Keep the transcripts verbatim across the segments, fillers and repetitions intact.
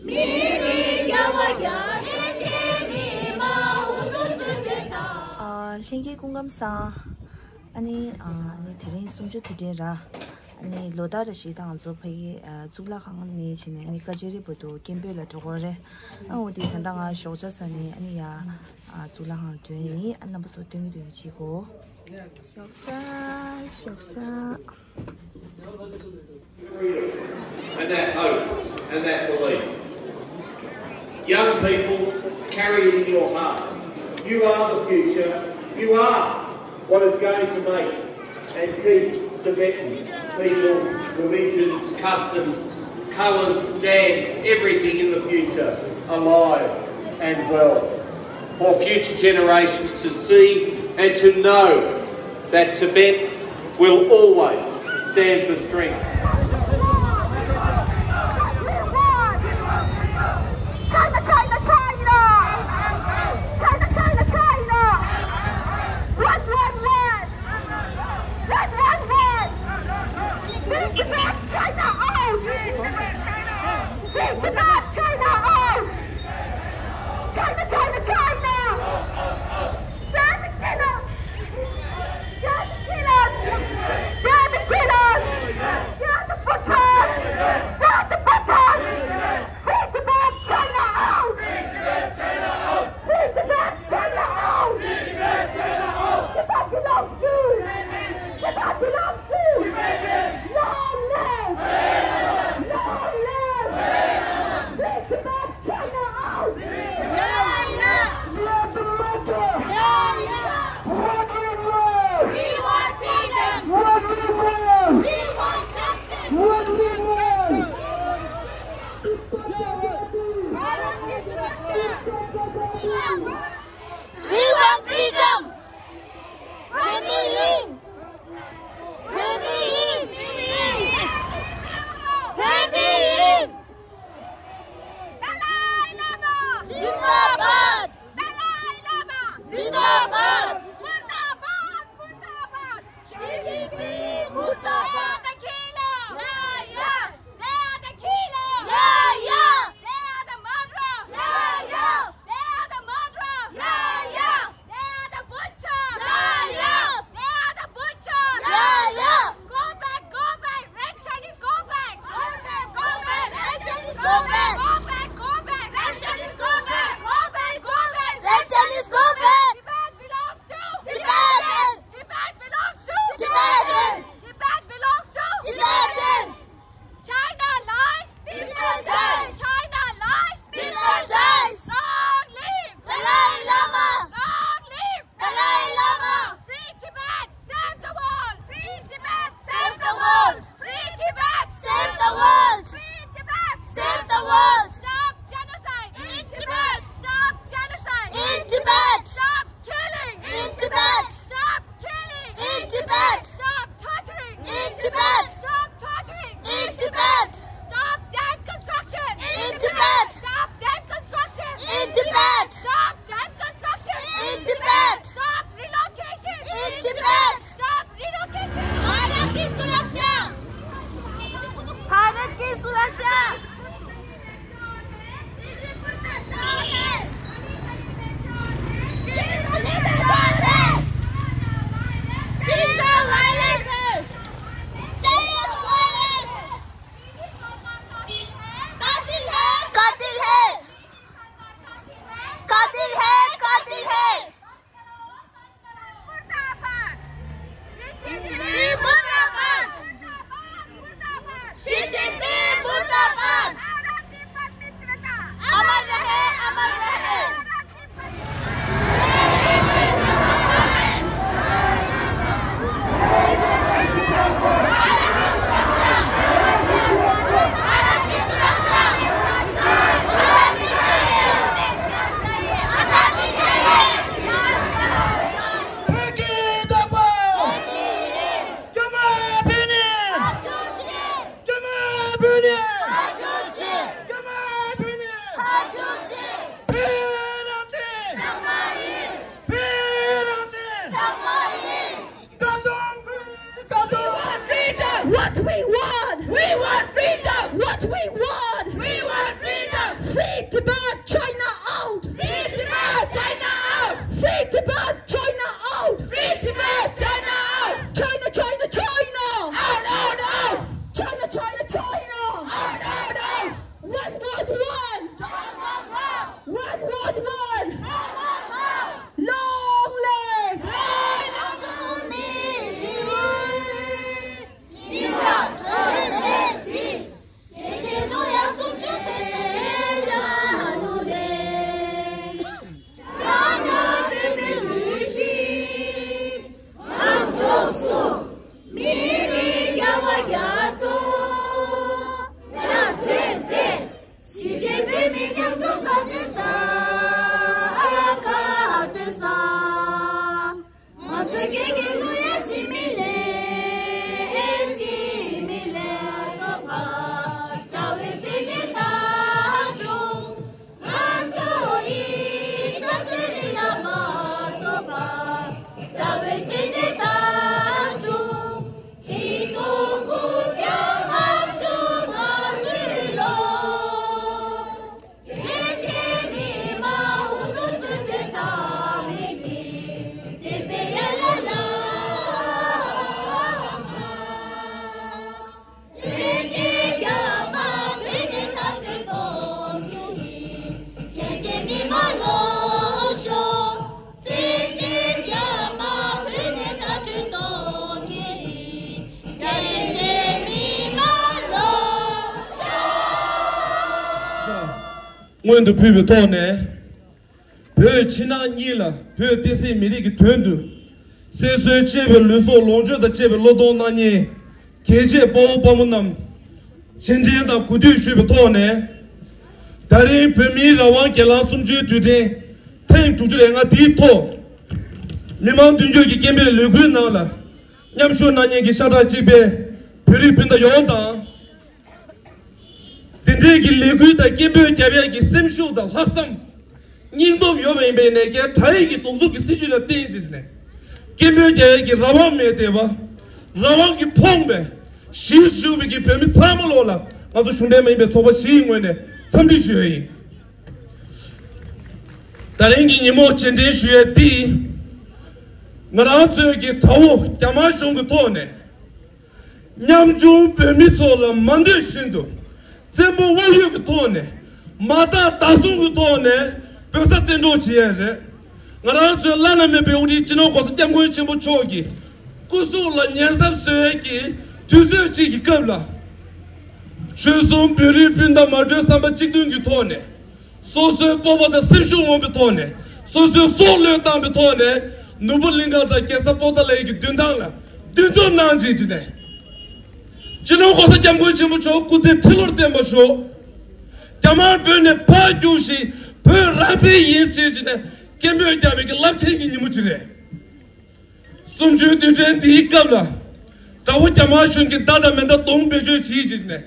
མི་རིགས་རྒྱལ་བ་རྒྱལ་ཁྱོན་ཆེ་མི་མང་འུ་ཐུག་སུ་ཆེ་ཐང་། ཨ། ལྷན་རྒྱས་སྐུ་ཁམས་བཟང་། ཨ་ནི། ཨ་ནི་དེ་རིང་གསུམ་བཅུ་དུས་དྲན་ར། ཨ་ནི་ལོ་ལྟར་རེ་བཞིན་ད་ང་ཚོ་ཕ་གི། ཨ། གཙུག་ལག་ཁང་ནས་བྱས་ནས་ཨ་ནི་ཀ་ཅ་རི་བར་དུ་སྐད་འབོད་ལ་འགྲོ་དགོས་རེད། ཨ། འོ་དེ་ད་ལྟ་ང་ཞོགས་ཇ་ཟ་ནས་ཨ་ནི་ཡ། ཨ། གཙུག་ལག་ཁང་ལ་འགྲོ་ཡིན། ཨ། རྣམ་པ་ཚོ་སྟོན་གྱི་འདུག་ཡོད་ཅིག་གོ། ཞོགས་ཇ། ཞོགས་ཇ། And that hope and that belief. Young people, carry it in your hearts. You are the future. You are what is going to make and keep Tibetan people, religions, customs, colours, dance, everything in the future alive and well for future generations to see and to know that Tibet will always stand for strength. We want freedom! Remain! Remain! Remain! Dalai Lama! Zindabad! Dalai Lama! Zindabad! Murdabad! Murdabad! Xi Jinping! Murdabad! They are the killer! Yeah, yeah! They are the killer! Yeah, yeah! They are the murderer! Yeah, yeah! They are the murderer! Yeah, yeah! They are the butcher! Yeah, yeah! They are the butcher! Yeah, yeah! Go back, go back, Red Chinese, go back! Go back, go back, Red Chinese, go back! Go back, go back, Red Chinese, go back! Go back, go back, Red Chinese, go back! Tibet belongs to Tibetans! Tibet belongs to Tibetans! Tibet belongs to Tibetans! China lies! People dies! China lies! People dies! Long live Dalai Lama! Long live Dalai Lama! Free Tibet! Save the world! Free Tibet! Save the world! Free Tibet! Save the world! Free Tibet! Save the world! Stop genocide! In Tibet! Stop genocide! In Tibet! Stop killing! In Tibet! Stop killing! In Tibet! Stop torturing! In Tibet! Stop torturing! In Tibet! Stop dam construction! In Tibet! Stop dam construction! In Tibet! Stop dam construction! In Tibet! Stop relocation! In Tibet! Stop relocation! Bharat की सुरक्षा! भारत की सुरक्षा! कातिल है, कातिल है, कातिल है। मुर्दाबाद! मुर्दाबाद! मुर्दाबाद! मुर्दाबाद! मुर्दाबाद! मुर्दाबाद! शी जिनपिंग मुर्दाबाद! भारत तिब्बत मित्रता! अमर रहे, अमर रहे! भारत तिब्बत བོད་ཀྱི་བདག་པོ། རྒྱ་དམར་བོད་ནས། རྒྱ་དམར་བོད་ནས། རྒྱ་དམར་བོད་ནས། བོད་རང་བཙན། བོད་རང་བཙན། We want freedom! What we want! We want freedom! What we want! We want freedom! སྔོན་དུ་ཕུལ་བའི་ཐོག་ནས། བོད་ཕྱི་ནང་གཉིས་ལ་བོད་བསྟན་སྲིད་མི་རིགས་ཀྱི་དོན་དུ། སེམས་གསོ་བྱེད་པའི་ལུས་སྲོག་ལོངས་སྤྱོད་དང་བཅས་པའི་བློས་གཏོང་གནང་མཁན། རྒྱལ་གཅེས་དཔའ་བོ་དཔའ་མོ་རྣམས། རྗེས་དྲན་དང་གུས་འདུད་ཞུས་པའི་ཐོག་ནས། ད་རིང་བོད་མིའི་རང་དབང་སྒེར་ལངས་གསུམ་བཅུའི་དུས་དྲན་ཐེངས་དྲུག་ཅུ་རེ་ལྔ་འདིའི་ཐོག་མི་མང་མདུན་སྐྱོད་ཀྱི་སྐད་འབོད་ལས་འགུལ་ནང་ལ་མཉམ་ཞུགས་གནང་མཁན་གྱི་ཤ་ཁྲག་གཅིག་པའི་བོད་རིགས་སྤུན་ཟླ་ཡོངས་དང་། དེ་འདྲའི་གི་ལས་འགུལ་དང་སྐད་འབོད་རྒྱབ་ཡས་ཀྱི་སེམས་ཤུགས་དང་ལྷག་བསམ། སྙིང་སྟོབས་ཡོད་པ་ཡིན་པའི་ནས་ཀྱང་དྲག་ཡིག་གི་གདུང་འཛོམས་ཀྱི་སྲིད་བྱུས་ལ་བརྟེན་བྱས་ནས། སྐད་འབོད་རྒྱག་ཡས་ཀྱི་རང་དབང་མེད་བསྡད་པ། རང་དབང་གིས་ཕོངས་པའི་གཞིས་བཞུགས་པའི་གི་བོད་མི་ཚང་མ་ལོག་ལ་ང་ཚོ་གཞུང་འབྲེལ་མ་ཡིན་པའི་ཚོགས་པ་བཞིའི་ངོས་ནས་འཚམས་འདྲི་ཞུ་ཡས་ཡིན། ད་རིང་གི་ཉིན་མོ་རྗེས་དྲན་ཞུ་ཡས་འདི། ང་རང་ཚོའི་གི་དགྲ་བོ་རྒྱ་དམར་གཞུང་གི་ཐོག་ནས། ཉམ་ཆུང་བོད་མི་ཚོ་ལ་མ་འདོད་བཞིན་དུ་བཙན་པོ་དབང་ཡོད་ཀྱི་ཐོག་ནས་མ་དག་བདག་བཟུང་གི་ཐོག་ནས་བོད་ས་བཙན་འཕྲོག་བྱེད་ཡས་རེད། ང་རང་ཚོའི་བླ་ན་མེད་པའི་དབུ་ཁྲིད་སྤྱི་ནོར་༸གོང་ས་༸སྐྱབས་མགོན་ཆེན་པོ་མཆོག་གི་སྐུ་གཟུགས་ལ་ཉེན་ཚབས་བཟོ་ཡས་ཀྱི་དུས་ཚོད་ཅིག་གི་སྐབས་ལ། ཆོལ་གསུམ་བོད་རིགས་སྤུན་ཟླ་མ་གྲོས་བསམ་པ་གཅིག་མཐུན་གྱི་ཐོག་ནས། སོ་སོའི་སྤོབས་པ་དང་སེམས་ཤུགས་ངོམ་པའི་ཐོག་ནས། སོ་སོའི་སྲོག་བློས་བཏང་བའི་ཐོག་ནས། ནོར་བུ་གླིང་ག་དང་རྒྱལ་ས་པོ་ཏཱ་ལའི་གི་མདུན་ཐང་ལ་མདུན་འཛོམས་གནང་བྱས་ཀྱི་ནས། སྤྱི་ནོར་༸གོང་ས་༸སྐྱབས་མགོན་ཆེན་པོ་མཆོག་སྐུ་ཚེ་ཁྲི་ལོར་བརྟན་པར་ཤོག་རྒྱ་དམར་བོད་ནས་ཕར་རྒྱུགས་ཤིག་བོད་རང་བཙན་ཡིན་ཟེར་གྱི་ནས་སྐད་འབོད་རྒྱག་པའི་གི་རླབས་ཆེན་གྱི་ཉིན་མོ་ཅིག་རེད། གསུམ་བཅུའི་དུས་དྲན་འདིའི་སྐབས་ལ། དགྲ་བོ་རྒྱ་དམར་གཞུང་གིས་མདའ་དང་མེ་མདའ་གདོང་བེད་སྤྱོད་བྱེད་ཅིག་ནས།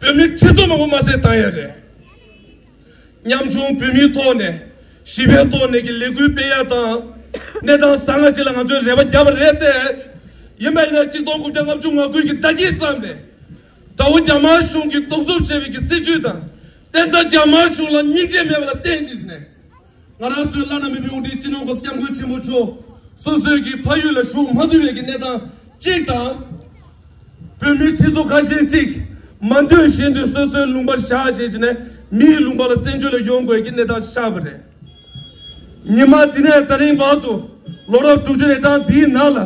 བོད་མི་ཁྲི་ཚོ་མང་པོ་མ་བསད་བཏང་ཡ་རེད། ཉམ་ཆུང་བོད་མིའི་ཐོག་ནས། ཞི་བའི་ཐོག་ནས་ཀྱི་ལས་འགུལ་སྤེལ་ཡ་དང་། གནས་སྟངས་བཟང་ང་ཅིག་ལ་ང་ཚོས་རེ་བ་བརྒྱབ་པ་རེད་དེ། ཡིན་པ་ཡིན་ན་གཅིག་སྟོང་དགུ་བརྒྱ་ལྔ་བཅུ་ང་དགུའི་གི་ཟླ་དཀྱིལ་ཙམ་ནས། དགྲ་བོ་རྒྱ་དམར་གཞུང་གིས་གདུག་རྩུབ་བྱས་པའི་གི་སྲིད་བྱུས་དང་། བསྟན་དགྲ་རྒྱ་དམར་གཞུང་ལ་སྙིང་རྗེ་མེད་པ་ལ་བརྟེན་ཅིག་ནས། ང་རང་ཚོའི་བླ་ན་མེད་པའི་དབུ་ཁྲིད་སྤྱི་ནོར་༸གོང་ས་༸སྐྱབས་མགོན་ཆེན་པོ་མཆོག་སོ་སོའི་གི་ཕ་ཡུལ་ལ་བཞུགས་མ་ཐུབ་པའི་གི་གནས་སྟངས་གཅིག་དང་། བོད་མི་ཁྲི་ཚོ་ཁ་ཤས་གཅིག་མ་འདོད་བཞིན་དུ་སོ་སོའི་ལུང་པར་བཞག་བྱས་ནས་མིའི་ལུང་པ་ལ་བཙན་བྱོལ་ལ་ཡོང་དགོས་ཀྱི་གནས་སྟངས་ཤར་བ་རེད། ཉི་མ་འདི་ནས་ད་རིང་བར་དུ་ལོ་རབས་དྲུག་ཅུ་རེ་གྲངས་འདིའི་ནང་ལ།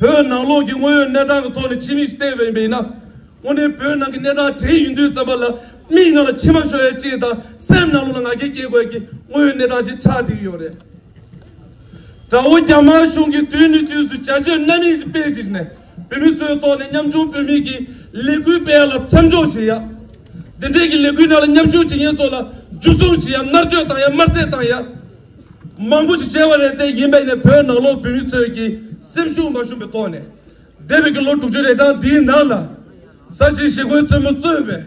བོད་ནང་ལོགས་ཀྱི་དངོས་ཡོད་གནས་སྟངས་ཀྱི་ཐོག་ནས་ཕྱི་མིག་ཅིག་བལྟས་པ་ཡིན་ན། དངོས་གནས་བོད་ནང་གི་གནས་སྟངས་དེ་ཡིན་དུས་ཙམ་པ་ལ་མིག་ནང་ལ་མཆི་མ་ཤོར་ཡ་གཅིག་དང་སེམས་ནང་ལོགས་ལ་ང་རྒྱལ་སྐྱེ་དགོས་ཀྱི་དངོས་ཡོད་གནས་སྟངས་ཅིག་ཆགས་བསྡད་ཀྱི་ཡོད་རེད། དགྲ་བོ་རྒྱ་དམར་གཞུང་གིས་དུས་ནས་དུས་སུ་བྱ་སྤྱོད་རྣམ་གཉིས་ཤིག་སྤེལ་བྱས་ནས་བོད་མི་ཚོའི་ཐོག་ནས་ཉམ་ཆུང་བོད་མི་གི་ལས་འགུལ་སྤེལ་ཡ་ལ་མཚམས་འཇོག་བྱེད་ཡ། འདི་འདྲའི་གི་ལས་འགུལ་ནང་ལ་མཉམ་ཞུགས་བྱེད་མཁན་ཚོ་ལ་འཇུ་བཟུང་བྱེད་ཡ། མནར་གཅོད་བཏང་ཡ། དམར་གསོད་བཏང་ཡ། མང་པོ་ཞིག་བྱས་པ་རེད་དེ། ཡིན་པས་ནས་བོད་ནང་ལོགས་བོད་མི་ཚོས་ཀྱི་སེམས་ཤུགས་མ་ཞུམ་པའི་ཐོག་ནས། འདས་པའི་གི་ལོ་དྲུག་ཅུ་རེ་གྲངས་འདིའི་ནང་ལ། ས་ཆེན་ཞི་རྒོལ་བཙུན་མོ་གཙོས་པའི་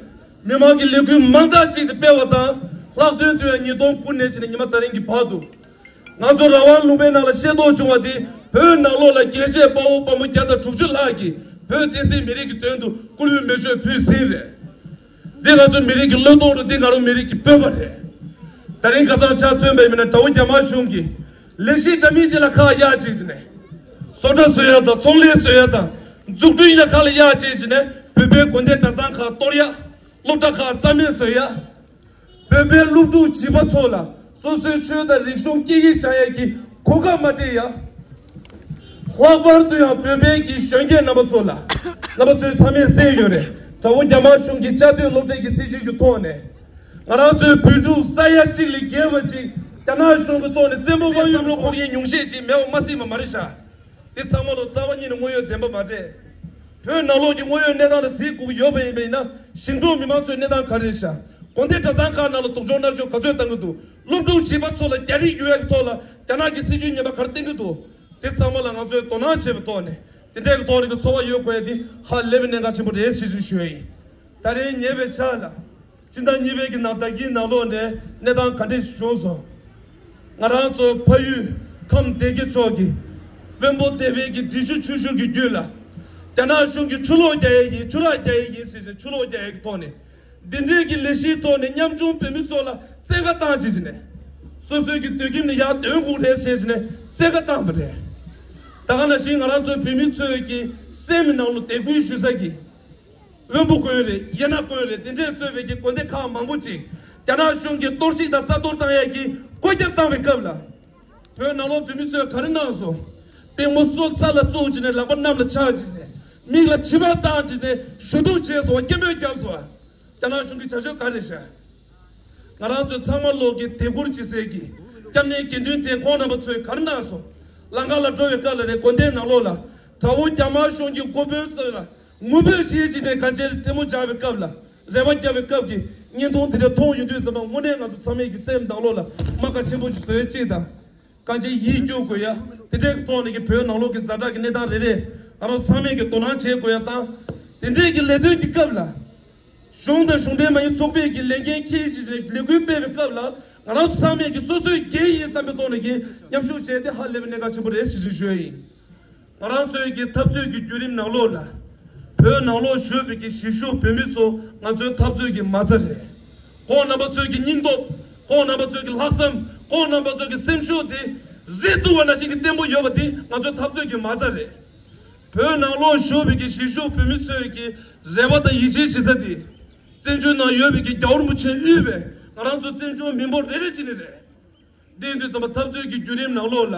མི་མང་གི་ལས་འགུལ་མང་དག་ཅིག་དེ་སྤེལ་བ་དང་། ལྷག་དོན་དུ་ཡང་ཉིས་སྟོང་དགུ་ནས་བྱས་ནས་ཉི་མ་ད་རིང་གི་བར་དུ། ང་ཚོ་རང་དབང་ལུང་པའི་ནང་ལ་ཤེས་རྟོགས་བྱུང་བ་དེ། བོད་ནང་ལོགས་ལ་རྒྱལ་གཅེས་དཔའ་བོ་དཔའ་མོ་བརྒྱ་དང་དྲུག་ཅུ་ལྷག་གིས་བོད་བསྟན་སྲིད་མི་རིགས་ཀྱི་དོན་དུ་སྐུ་ལུས་མེ་མཆོད་ཕུལ་ཟིན་རེད། འདི་ང་ཚོ་མི་རིགས་ཀྱི་བློས་གཏོང་རུ་འདི་ང་རང་མི་རིགས་ཀྱི་སྤོབས་པ་རེད། ད་རིང་ཁ་སང་ཆ་མཚོན་པ་ཡིན་ན་དགྲ་བོ་རྒྱ་དམར་གཞུང་གིས་ལས་གཞི་འདྲ་མིན་ཅིག་ལ་ཁག་གཡར་བྱས་ནས། བཟོ་གྲྭ་བཟོ་ཡ་དང་ཚོང་ལས་བཟོ་ཡ་དང་འཛུགས་སྐྲུན་ཡ་ཁག་ལ་གཡར་བྱས་ནས་བོད་པའི་དགོན་སྡེ་གྲྭ་ཚང་ཁག་གཏོར་ཡ། སློབ་གྲྭ་ཁག་རྩ་མེད་བཟོ་ཡ། བོད་པའི་སློབ་ཕྲུག་བྱིས་པ་ཚོ་ལ་སོ་སོའི་ཆོས་དང་རིག་གཞུང་སྐད་ཡིག་སྦྱང་ཡས་ཀྱི་གོ་སྐབས་མ་སྤྲད་ཡ། ལྷག་པར་དུ་ཡང་བོད་པའི་གི་གཞོན་སྐྱེས་རྣམ་པ་ཚོ་ལ་རྣམ་པ་ཚོས་ཚང་མས་གསན་ཡོད་རེད། དགྲ་བོ་རྒྱ་དམར་གཞུང་གི་བཅའ་སྡོད་སློབ་གྲྭའི་གི་སྲིད་བྱུས་ཀྱི་ཐོག་ནས། ང་རང་ཚོའི་བོད་ཕྲུག་ས་ཡ་གཅིག་ལས་བརྒལ་བ་ཅིག་རྒྱ་ནག་གཞུང་གི་ཐོག་ནས་བཙན་པོ་དབང་ཡོད་ལ་འཁོར་མཁན་ཉུང་ཤས་ཅིག་མེད་པ་མ་སྲིད་པ་མ་རེད་ཤག་དེ་ཚང་མ་ལོ་རྩ་བ་ཉིད་ནས་དངོས་ཡོད་བདེན་པ་མ་རེད། བོད་ནང་ལོགས་ཀྱི་དངོས་ཡོད་གནས་སྟངས་ལ་གཟིགས་དགོས་ཀྱི་ཡོད་པ་ཡིན་པ་ཡིན་ན། ཞིང་འབྲོག་མི་མང་ཚོའི་གནས་སྟངས་ག་རེ་རེད་ཤག་དགོན་སྡེ་གྲྭ་ཚང་ཁག་ནང་ལ་སྡུག་སྦྱོང་མནར་གཅོད་ག་ཚོད་བཏང་གི་འདུག་སློབ་ཕྲུག་བྱིས་པ་ཚོ་ལ་རྒྱ་རིགས་བསྒྱུར་ཡག་གི་ཐོག་ལ་རྒྱ་ནག་གི་སྲིད་བྱུས་ངན་པ་ག་རེ་བསྟན་གི་འདུག་དེ་ཚང་མ་ལ་ང་ཚོས་དོ་སྣང་བྱེད་པའི་ཐོག་ནས་དེ་འདྲའི་གི་ཐོག་ནས་གི་ཚོར་བ་ཡོད་དགོས་ཡ་དེ་ཧ་ལས་པའི་གནད་འགག་ཆེན་པོ་རེད་ཞེས་ཞུ་ཡ་ཡིན། ད་རེས་ཉེ་བའི་ཆར་ལ། སྤྱི་ཟླ་གཉིས་པའི་གི་ནང་ཟླ་དཀྱིལ་ནང་ལོགས་ནས་གནས་སྟངས་ག་འདྲས་བྱུང་སོང་། ང་རང་ཚོ་ཕ་ཡུལ་ཁམས་སྡེ་དགེ་ཕྱོགས་ཀྱི་དཔོན་པོ་སྡེ་པའི་གི་འབྲི་ཆུ་ཆུ་ཤུར་གྱི་རྒྱུད་ལ། རྒྱ་ནག་གཞུང་གིས་ཆུ་ལོག་རྒྱག་ཡས་ཡིན། ཆུ་རགས་རྒྱག་ཡས་ཡིན་ཟེར་ཞིང་ཆུ་ལོག་རྒྱག་ཡས་ཀྱི་ཐོག་ནས། འདི་འདྲའི་གི་ལས་གཞིའི་ཐོག་ནས་ཉམ་ཆུང་བོད་མི་ཚོ་ལ་བཙན་བཀའ་བཏང་བྱས་ནས། སོ་སོའི་གི་སྡོད་ཁྱིམ་ནས་ཡར་འདོན་དགོས་རེད་ཟེར་ནས་བཙན་བཀའ་བཏང་བ་རེད། ད་ག་ནང་བཞིན་ང་རང་ཚོའི་བོད་མི་ཚོའི་གི་སེམས་ནང་ལ་དད་གུས་ཞུ་ས་གི་དབོན་པོ་དགོན་རེད། གཡས་ན་དགོན་རེད། དེ་འདྲས་གཙོས་པའི་གི་དགོན་སྡེ་ཁག་མང་པོ་ཅིག་རྒྱ་ནག་གཞུང་གིས་གཏོར་བཤིག་དང་རྩ་གཏོར་བཏང་ཡས་ཀྱི་བཀོད་ཁྱབ་བཏང་བའི་སྐབས་ལ། བོད་ནང་ལོགས་བོད་མི་ཚོས་ག་རེ་གནང་སོང་། པུས་མོ་སོ་ས་ལ་བཙུགས་བྱས་ནས་ལག་པ་གནམ་ལ་ཕྱག་བྱས་ནས་མིག་ལ་མཆི་མ་བཏང་བྱས་ནས་ཞུ་གཏུག་བྱས་སོང་བ། སྐད་འབོད་བརྒྱབ་སོང་བ། རྒྱ་ནག་གཞུང་གི་བྱ་སྤྱོད་ག་རེ་རེད་ཤག་ང་རང་ཚོ་ཚང་མ་ལོག་གི་དད་བཀུར་བྱེད་སའི་གི་སྐྱབས་གནས་དགེ་འདུན་དེ་ཁོང་རྣམ་པ་ཚོས་ག་རེ་གནང་སོང་། ལམ་ཁ་ལ་འགྲོ་བའི་སྐབས་ལ་རེད། དགོན་སྡེའི་ནང་ལོགས་ལ་དགྲ་བོ་རྒྱ་དམར་གཞུང་གི་འགོ་དཔོན་ཚོ་ལ་ངུ་འབོད་བྱེད་བྱེད་ནས་གང་ཅིར་ཐལ་མོ་སྦྱར་བའི་སྐབས་ལ། རེ་བ་རྒྱབ་པའི་སྐབས་ཀྱི་བརྙན་ཐུང་དེ་འདྲ་མཐོང་ཡོང་དུས་ཙམ་པ་དངོས་གནས་ང་ཚོ་ཚང་མས་ཀྱི་སེམས་ནང་ལོགས་ལ་རྨ་ཁ་ཆེན་པོ་ཞིག་བཟོ་ཡ་གཅིག་དང་། གང་ཅིར་ཡིད་སྐྱོ་དགོས་ཡ། དེ་འདྲའི་ཐོག་ནས་ཀྱི་བོད་ནང་ལོགས་ཀྱི་ཛ་དྲག་གི་གནས་སྟངས་རེ་རེ་ང་རང་ཚང་མས་ཀྱི་དོ་སྣང་བྱེད་དགོས་ཡ་དང་། དེ་འདྲའི་ཀྱི་ལས་དོན་གྱི་སྐབས་ལ། གཞུང་དང་གཞུང་འབྲེལ་མ་ཡིན་ཚོགས་པས་ཀྱི་ལས་འགན་འཁྱེར་ཅིག་ལས་འགུལ་སྤེལ་བའི་སྐབས་ལ་ང་རང་ཚང་མས་ཀྱི་སོ་སོའི་འགན་ཡིན་བསམ་པའི་ཐོག་ནས་ཀྱི་མཉམ་ཞུགས་བྱས་ཏེ་ཧ་ལས་པའི་གནད་འགག་ཆེན་པོ་རེད་ཞེས་ཞུ་ཡ་ཡིན། ང་རང་ཚོའི་གི་འཐབ་རྩོད་ཀྱི་བརྒྱུད་རིམ་ནང་ལོགས་ལ། བོད་ནང་ལོགས་བཞུགས་པའི་གི་གཞིས་བཞུགས་བོད་མི་ཚོ་ང་ཚོའི་འཐབ་རྩོད་ཀྱི་མ་རྩ་རེད། ཁོང་རྣམ་པ་ཚོའི་གི་སྙིང་སྟོབས། ཁོང་རྣམ་པ་ཚོའི་གི་ལྷག་བསམ། ཁོང་རྣམ་པ་ཚོའི་གི་སེམས་ཤུགས་དེ་རེ་ལྟོས་པ་ནང་བཞིན་གྱི་བརྟན་པོ་ཡོད་པ་དེ་ང་ཚོའི་འཐབ་རྩོད་ཀྱི་མ་རྩ་རེད། བོད་ནང་ལོགས་བཞུགས་པའི་གི་གཞིས་བཞུགས་བོད་མི་ཚོའི་གི་རེ་བ་དང་ཡིད་ཆེས་བྱེད་ས་དེ། བཙན་བྱོལ་ནང་ཡོད་པའི་གི་རྒྱལ་བ་རིན་པོ་ཆེ་དབུས་པའི་ང་རང་ཚོ་བཙན་བྱོལ་མི་འབོར་རེ་རེ་བྱས་ནས་རེད། དེ་ཡིན་དུས་ཙམ་པ་འཐབ་རྩོད་ཀྱི་བརྒྱུད་རིམ་ནང་ལོགས་ལ་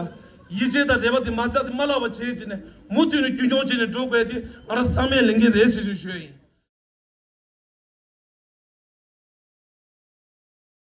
ཡིད་ཆེས་དང་རེ་བ་དེ་མ་རྩ་དེ་མ་བརླག་པ་བྱེད་བྱས་ནས་མུ་མཐུད་ནས་རྒྱུན་འཁྱོངས་བྱས་ནས་འགྲོ་དགོས་ཡ་དེ་ང་རང་ཚང་མའི་ལས་འགན་རེད་ཞེས་ཞུ་ཡ་ཡིན།